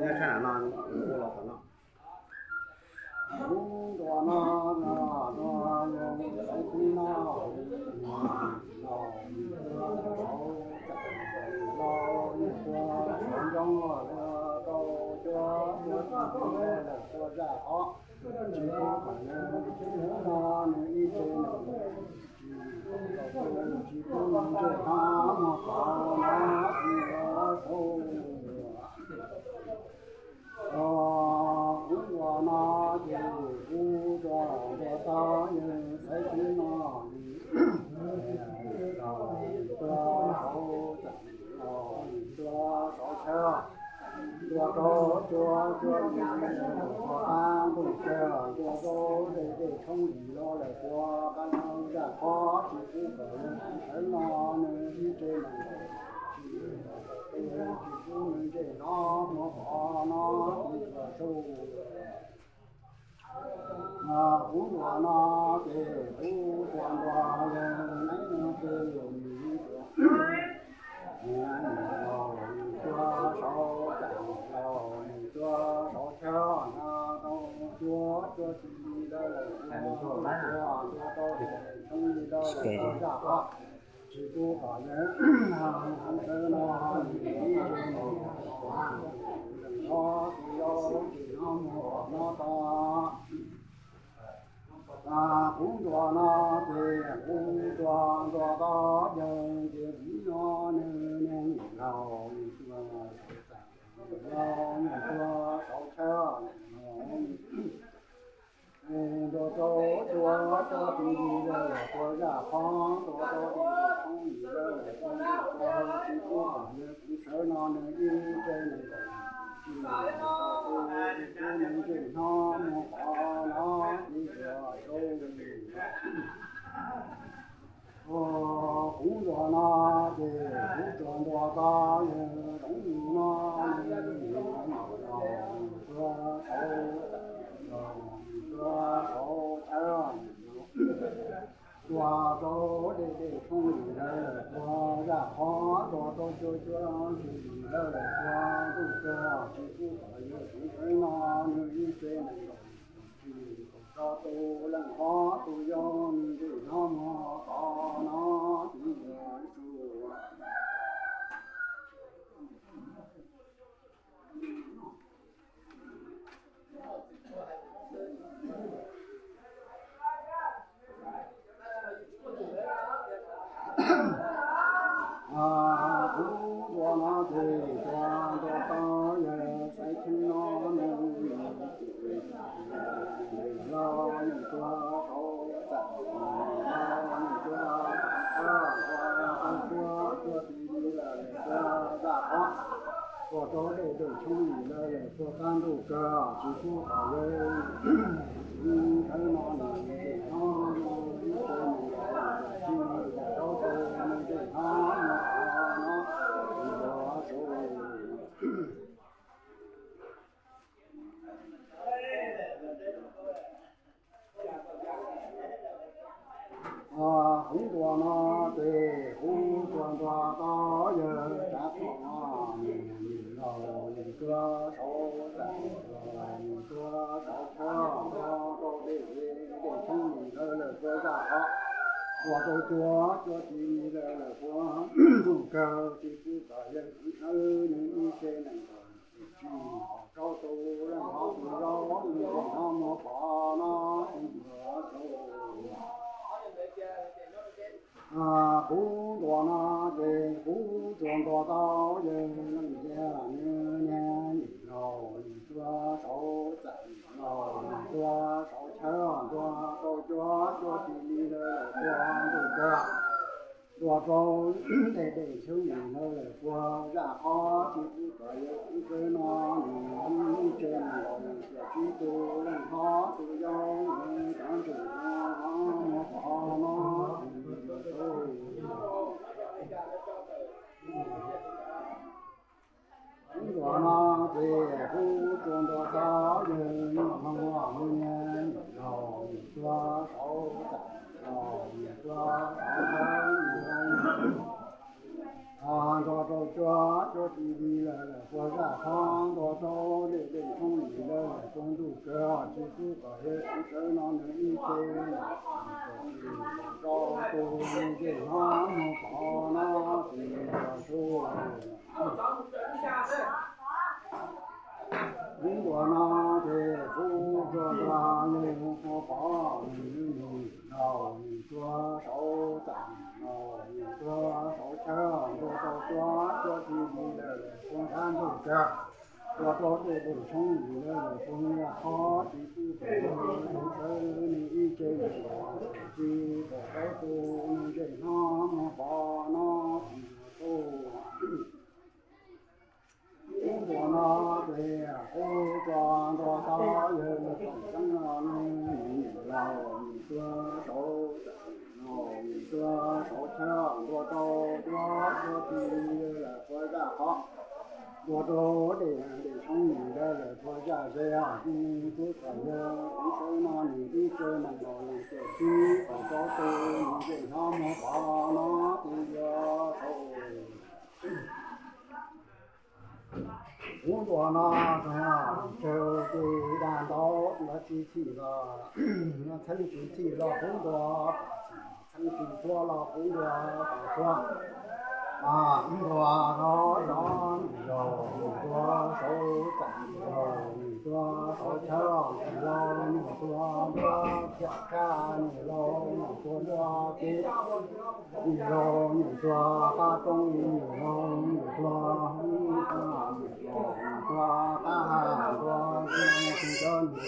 Sab no ua los tom no. Ub, ntuas no, no, no, yog xaiv khub no, no, no, yog tua saum ncoo los rau cua, tua tsis tau lawm tua zaj qhov, tsis pub kom yawg no nws ib tse nws tsis pub nws ntsej no muag pov no tsis yog saud. Ub, ntuas no ces kuv tua, tua tau yawg xaiv khub no, tua saud, tua saud chaw, tua rau cua, cua tsis tua qab ntuj kawg, tua rau dej dej tshoob lis los lawm tua qab zaj qhov, tsis pub kom yawg sawv no nws ib tse nws tsis pub nws ntsej no muag pov no tsis yog saud. Kuv ntuas no ces kuv tua ntuas yawg, neb no ces nws tua, nws tua saud, nws tua saud chaw no tau cua, cua tsis li lawm tua, tua tau tshoob li lawm tua zaj qhov, tsis pub kom yawg sawv no nws ib tse nws tsis yog saud. Kuv ntuas no ces kuv tua ntuas tau yawg ces kuv no nws, nws laus nws tua saud, nws tua saud chaw, ntuas rau cua, cua tsis li lawm tua zaj qhov, ntuas rau dej tshoob lis los lawm tua zaj qhov, tsis pub kom yawg kuv sawv no nws ib tse nws tsis yog saud, tsis pub nws ntsej no muag pov no tsis yog saud. Kuv ntuas no ces kuv tua ntuas tau yawg Zoov Mus no, nws tua saud, nws tua saud chaw, ntuas rau dej dej tshoob lis lawm tua zaj qhov, ntuas rau cua cua tsis li lawm tua ntuj kawg, tsis pub kom yawg kuv sawv no nws ib tse nws tsis yog saud, tus leej qhov tus yau nws ntsej no muag pov no tsis yog saud. Kuv ntuas no ces tua ntuas tau yawg xaiv khub no nws, nws tua saud, nws tua saud chaw, ntuas rau cua, cua tsis li lawm tua zaj qhov, ntuas rau dej dej tshoob lis los lawm tua qab ntuj kawg, tsis pub kom yawg sawv no nws ntsej no, nws ib tse nws tsis yog saud, tus ntsej no muag pov no tsis yog saud. Kuv ntuas no ces kuv tua ntuas tau yawg Tsav Thom no, nws laus nws tua saud, nws tua saud chaw, ntuas rau dej dej tshoob lis los lawm tua zaj qhov, ntuas rau cua, cua tsis li lawm tua ntuj kawg, tsis pub kom yawg kuv sawv nws ib tse nws tsis yog saud, tus leej qhov tus yau nws ntsej no muag pov no tsis yog saud. Kuv ntuas no ces kuv tua ntuas tau yawg Leej Cia, nws niag niam laus nws tua saud, txawm niam laus nws tua saud chaw, ntuas rau cua, cua tsis li lawm tua ntuj kawg, ntuas rau dej dej tshoob lis los lawm tua zaj qhov, tsis pub kom yawg kuv sawv no nws ib tse nws los yog tias tsib tus leej qhov tus yau nws cov ntsej no muag pov no tsis yog saud. Kuv ntuas no ces kuv tua ntuas tau yawg Nyuj Hmoo, nws niag niam laus nws tua saud, txawm niam laus nws tua saud chaw, ntuas Ntuag rau cuab, cuab tsis li lawm lawm puag zaj qhov, ntuag rau dej dej tshoob li lawm lawm puag ntuj kawg, tsis pub kom yawg txiv sawv no nws ib ce rau tus ntsej hnob muag pov no tis los su. Kuv ntuag no ces kuv ntuag ntuag yawg muag pov nws, nws laus nws tuag saum txaj, laus nws tuag saum chaw, ntuag rau cuab, cuab tsis li lawm lawm puag nrab ntuj kawg, ntuag rau dej dej tshoob li lawm lawm puag zaj qhov, tsis pub kom yawg txiv sawv nws ib ce los tsis pub kom tus ntsej hnob muag pov no tis los su. Kuv ntuag no ces kuv tuag ntuag tau yawg txoom ceeb no, nws laus nws tuag saum, laus nws tuag saum chaw, ntuag rau cuab, cuab tsis li lawm puag zaj qhov, ntuag rau dej dej tshoob li lawm lawm puag zaj ze, tsis pub kom yawg txiv sawv no nws ib ce nees nkaum leej caum tsib kom tus ntsej hnob muag pov no tis los su. Kuv ntuag no tsawg tus dag ntau los tsis txhij los, txheeb tsis txhij los kuv ntuag, txheeb tsis txhua los kuv ntuag tsis txhua. Ntuag rau zov, ntuag saum txaj, ntuag saum chaw, ntuag ntuag thiab kab, ntuag ntuag ntuag kev, ntuag ntuag qab roob, ntuag ntuag qab ha, ntuag ntuag ntuag ntuag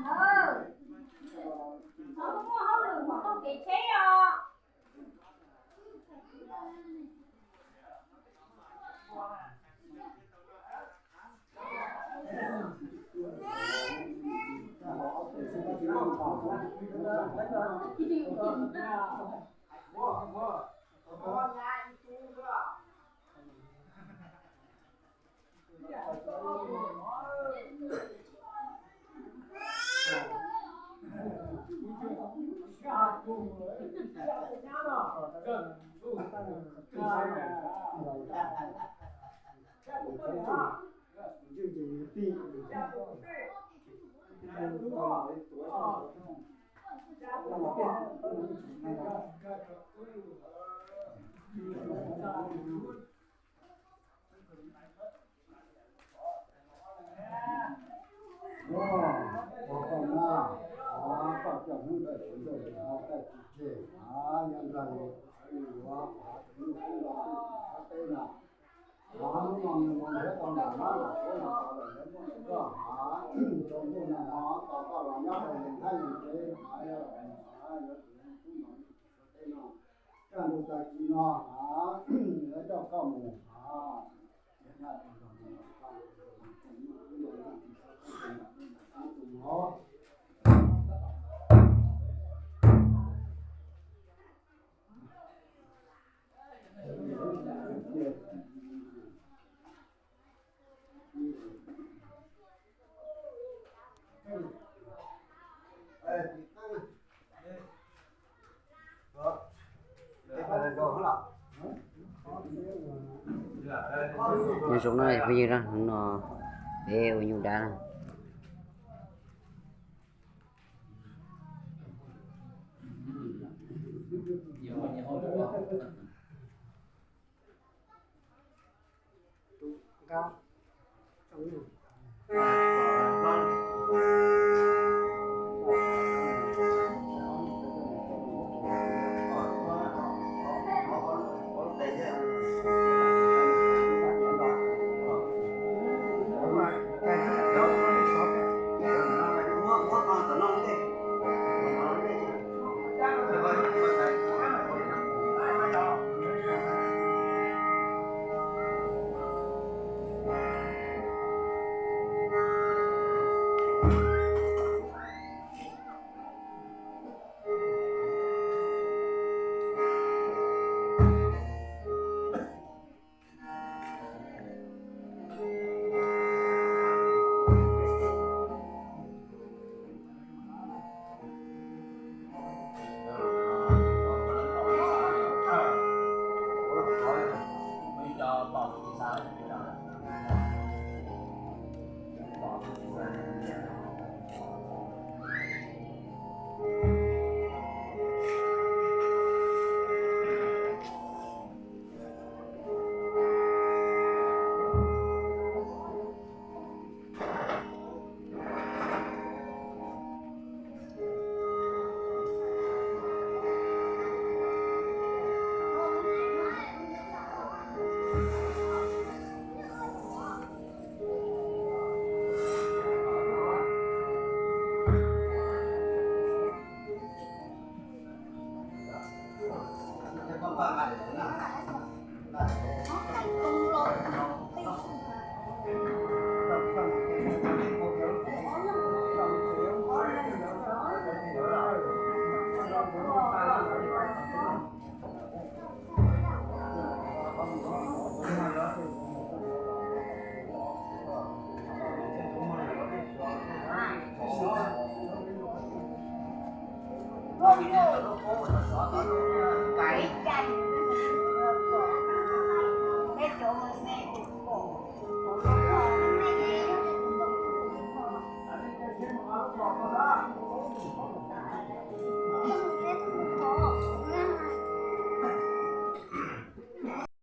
Muaj hauj lwm hauv txoj kev tsheb os. Ua, ua koj na, koj coj hnub koj tsis ntuj, koj tsis tseg, yog nrog yus sawv yus yuav, tus ntuj tub los sawv teb no. Hnub no nws mus nrhiav tau nram mab nram suav no tau lawm, lawv muab rau koj, rau ntuj no ho tau koj los nyob rau yus thab yus tsev, yog tus ntuj tub los sawv teb no. Kaj ntug tag kis no, lawv coj koj mus. Nyob zoo na phooj ywg na, hnub no peb ua nyuj dab na. Kais cai.